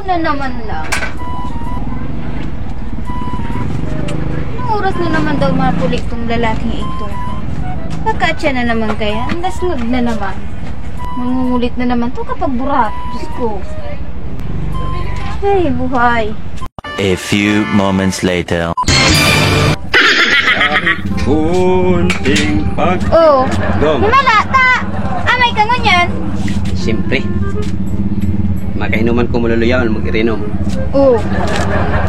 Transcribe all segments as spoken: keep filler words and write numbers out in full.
Na naman lang. Anong oras na naman daw mapuli itong lalaking ito? Pagkatya na naman kaya? Ang dasngag na naman. Mangungulit na naman to kapag burat. Diyos ko. Ay, buhay. A few moments later. Kunting pag- Oh, Gong. Himala ta! Amay ka ngunyan? Siyempre. Makainuman ko maluluyawan, mag-irinom. Oh.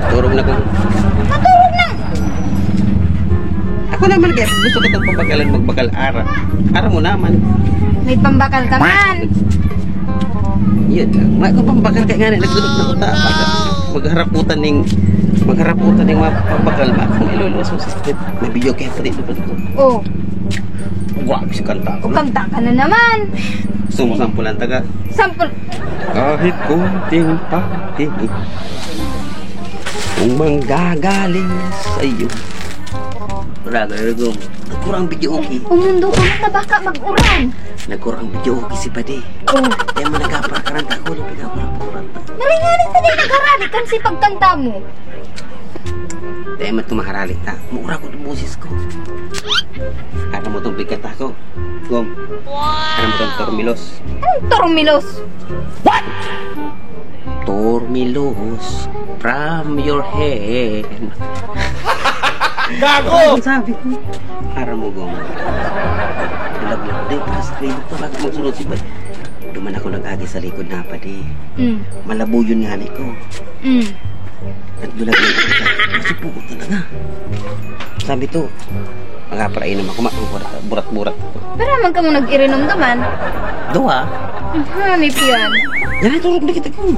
Turog na ko. Maturog na! Ako naman kaya gusto kitang pabakalan magbakal ara. Ara mo naman. May pambakal ka man. Yun lang. May ko pambakal kaya nga na, nagdulog na ko ta. Magharaputan ning, magharaputan ning mga pambakal ba? Kung iluluwas mo sa street, may video kaya pati doon. Oh. Wag si kanta ko. O, kanta ka na naman. Gusto mo sampulan taga? Sampul- Kahit kunting pagtingin. Kung manggagaling sa'yo. Wala, Gagong. Nagkurang video okay. Umundo ka na, baka mag-uran. Nagkurang video okay si Padi. Oh. Kaya mo nagkaparakaran ka, ako nang pagkaparakaran. Maringanin ka din, nagharali kan si pagkanta mo. Dai man tumaharali ta. Mura ko ang boses ko. Aram mo tong pagkanta ko? Gom. Aram mo tong Tormilos? Anong Tormilos? What? Tormilos from your hand. Gago! Ang sabi ko, aram mo, Gom. Bulag-bulag. Di, tapos kayo, bakit magsunod si Bay? Duman ako nag-agi sa likod na, Padi. Mm. Malabo yun nga ni ko. Mm. Nagdulag-dulag ako sa, nasupo ko talaga. Sabi to, "Magpaparainom ako, ma, burat-burat." Pero man kamo nag-irinom duman? Duwa. Hanip yan. Yan ay tulog na kita ko.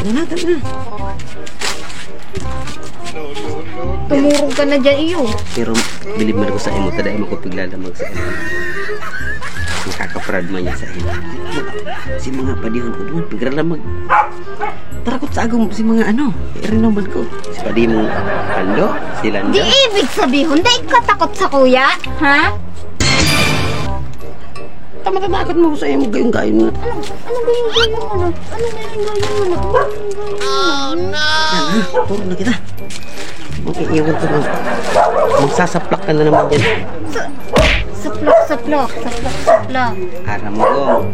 Yan na, tara na. Tumurog ka na dyan, iyo. Pero bilib man ako sa imo, ta dai man ko piglalamag sa imo. Nakakaprad man niya sa imo. Si mga padihon ko duman, pigralamag. Tarakot sa agom si mga ano, irinoman ko. Si padi mong Lando, si Lando. Di ibig sabihon, dai ka takot sa kuya, ha? Tama, tatakot mo sa imo, gayong-gayon mo. Ano? Ano gayong-gayon mo na? Ano gayong-gayon mo na? Ano gayong-gayon mo na? Ano? Puro na kita. Okay, iwan ko na. Magsasaplak ka na naman dyan. Sa-, saplak, saplak, saplak, saplak. Aram mo, Gong.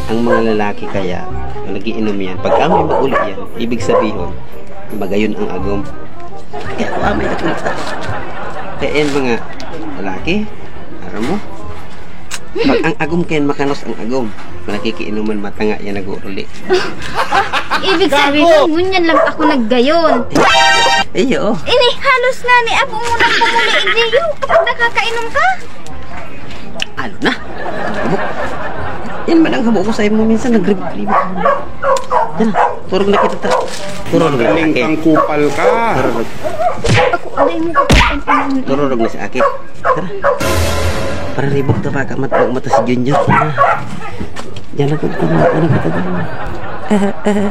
Ang mga lalaki kaya, na nagiinom yan, pagka may mauli yan, ibig sabihin, magayon ang agom. Kaya ako, ah, may agom ta. Kaya yan, mga lalaki, aram mo, pag ang agom kayan makanos ang agom, nakikiinuman matanga yan nag-uuli. Ibig sabihin, ngunyan lang ako naggayon. Iyo. Ini, halos na ni ako unang pumuli, Ignacio, kapag nakakainom ka. Ano na? Habo. Yan man ang habo ko sa imo minsan, nagribot-ribot. Yan na, turog na kita ta. Turog na, Magaling lalaki. Kang kupal ka. Turog. Ako, alay mo ka. Turog na si Aki. Tara. Para ribok ta baka mat-, mata si Junior. Tara. Diyan na ko, tara, tara, tara, tara. Eh, eh.